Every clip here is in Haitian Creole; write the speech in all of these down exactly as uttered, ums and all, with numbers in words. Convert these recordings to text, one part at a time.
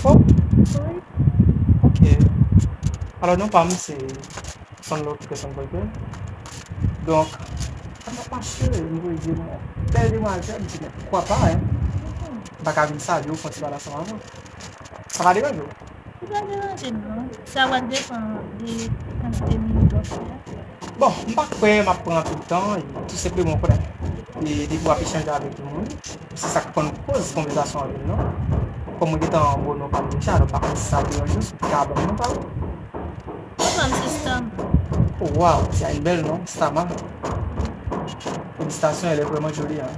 Oh, wi. Ok. Alò, non pa m se Sonlo Peterson Volker. Donk, sa m ap mache, m voye di mwen, bèl demwazèl, m di, men poukwa pa, en? M pa ka vin salye w, fè yon ti pale ansanm avè w. Sa pa deranje w? Li pa deranje m, non. Sa va depann de kantite minit w ap fè a. Bon, m pa kwè m ap pran anpil tan, e tou senpleman, w konnen, e depi w ap echanje avèk yon moun, se sa k konn koz konvèsasyon an vin, non. Kòm mwen gentan bon non pa m deja, alò m pa konn si sa ap deranje w, si w ka ban m non pa w. Bon, non pa m se Stama. Oh, waw, c'est un bel nom, Stama. Félicitations, elle est vraiment jolie, hein.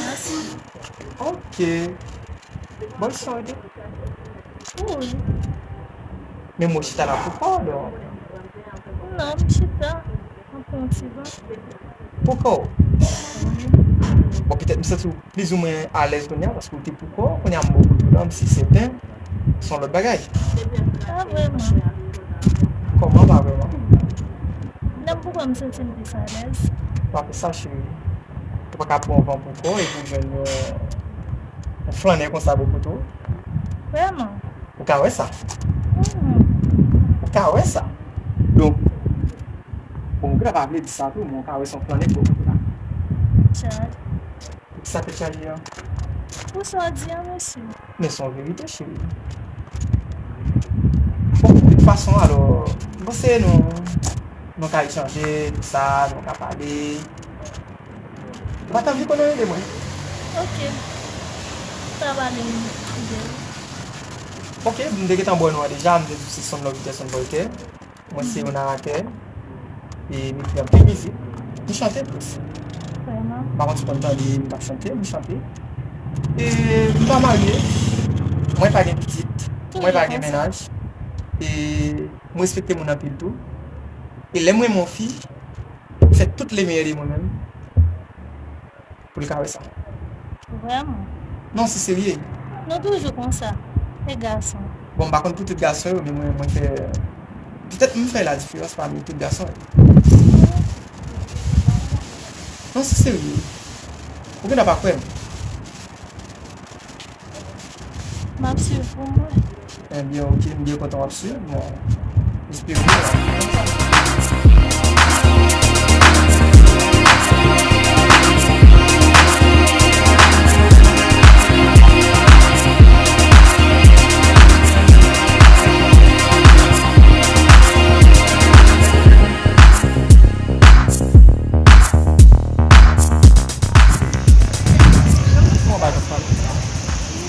Mèsi. Ok. Bon, si w rete. Wi. Men mwen chita la pou kò w, donk. Non, m chita. M pran ti van. Pou kò w? Wi. Bon, petèt m santi w plizoumwen alèz kounye a, paske w te pou kò w. Kounye a m bo kote w la, m si sèten se yon lòt bagay. Pa vrèman. Kòman pa vrèman? Lè m pou kò m, m santi m plis alèz. Pa fè sa, cheri. Ou pa ka pran van pou kò w epi w jwenn yon, yon flannè konsa bò kote w. Vrèman. Ou ka wè sa. Mhm. Ou ka wè sa. Donk, bon, ou gentan pa vle di sa tou, men ou ka wè se yon flannè bò kote w la. Chad. Sa tèt chaje an. Pou sa w di an, mesye. Men se yon verite, cheri. Bon, de tout fason, alò, m panse nou, nou ka echanje, tout sa, nou ka pale. Ou pa t anvi konnen ide mwen? Ok. Pa pale m ide. Ok, m te gentan ba w non an deja, m te di w se Sonlo Peterson Volker. Mwen se yon naratè. E m ekri anpil mizik. M chante plis. Vrèman? M pa konn si w konn tande m ap chante, m chante. E m pa marye. Mwen pa gen pitit. Mwen pa gen mennaj. E m respekte moun anpil tou. E lè m renmen yon fi, m fè tout le meyè de mwen menm pou l ka wè sa. Vrèman? Non, se serye. Nou toujou konsa. E gason? Bon, m pa konn pou tout gason yo, men mwen, mwen fè, petèt m fè la diferans pami tout gason yo. Non, se serye. Ou gentan pa kwè m. M ap swiv pou mwen. Ebyen, ok, m byen kontan w ap swiv, bon, espere w ap kontan. Kòman w pa janm pale?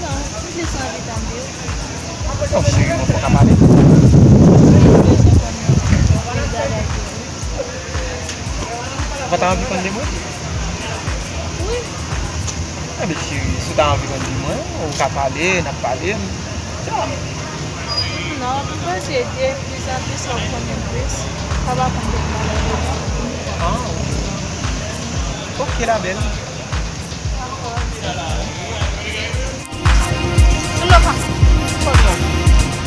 Non, m plis anvi tande w. Non, cheri, mwen fòk ap pale. Ou pa ta anvi konn de mwen? Wi. Enben, cheri, si w ta anvi konn de mwen, ou ka pale, n ap pale. Dja. Non, m panse de plis an plis w ap konnen m plis, w ap aprann kèk bagay de mwen. Ah, ok. Ok, la belle. Dakò. Sou lo pa.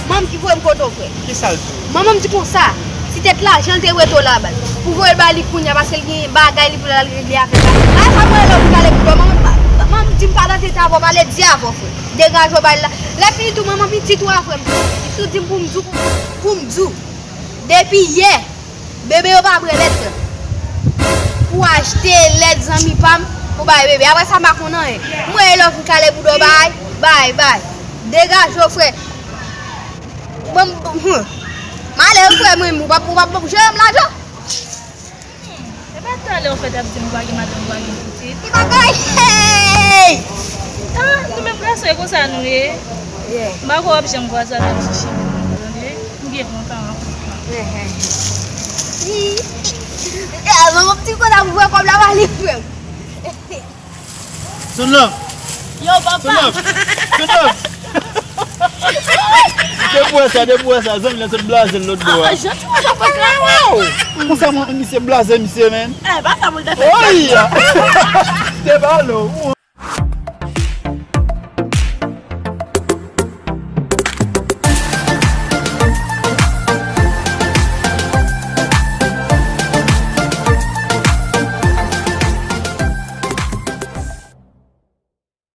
Manman m ki voye m kote w, frè. Kisa l di w? Manman m di konsa, si tèt lajan l te rete w la, bay. Pou voye l ba li kounye a, paske l gen bagay li pou l al regle avèk la. Ay, sa mwen lè w kale pou dò, manman m pa, manman m di m pa tande ta avè w, pale di avè w, frè. Degaje w bay la. Lè fini tou, manman pitit ou a, frè m. Li tou di m pou m di w, pou m di w. Depi yè, bebe yo pa bwè lèt, frè m. Pou achte lèt zanmi pa m, pou bay bebe. Apre sa, m pa konn anyen. M wè lè w fin kale pou dò, bay, bay, bay. Degaje w, frè. Bon, bon, hmm. M ale wi, frè mwen, ou p ap, ou p ap jere m lajan. Hmm, e pa talè w fèk ap di m ou pa gen madanm, ou pa gen pitit. Ki bagay? Hey! Ah, nou menm gason, e konsa nou ye. Yeah. M pa kwè w ap janm kwaze avè m sou chimen, tande? M byen kontan. Ehe. Ih. Eh, manman m ti kontan pou wè kòb la pale, frè m. Sonlo. Yo, papa. Sonlo. Sonlo. Depi w wè sa, depi w wè sa, zanmi lan sot blaze l lòt bò a. Ah, jan ti wè sa fè kè. Wow! Konsa mwen, misye blaze misye, men. Eh, pa sa pou l te fè. Oy! Te ba nou.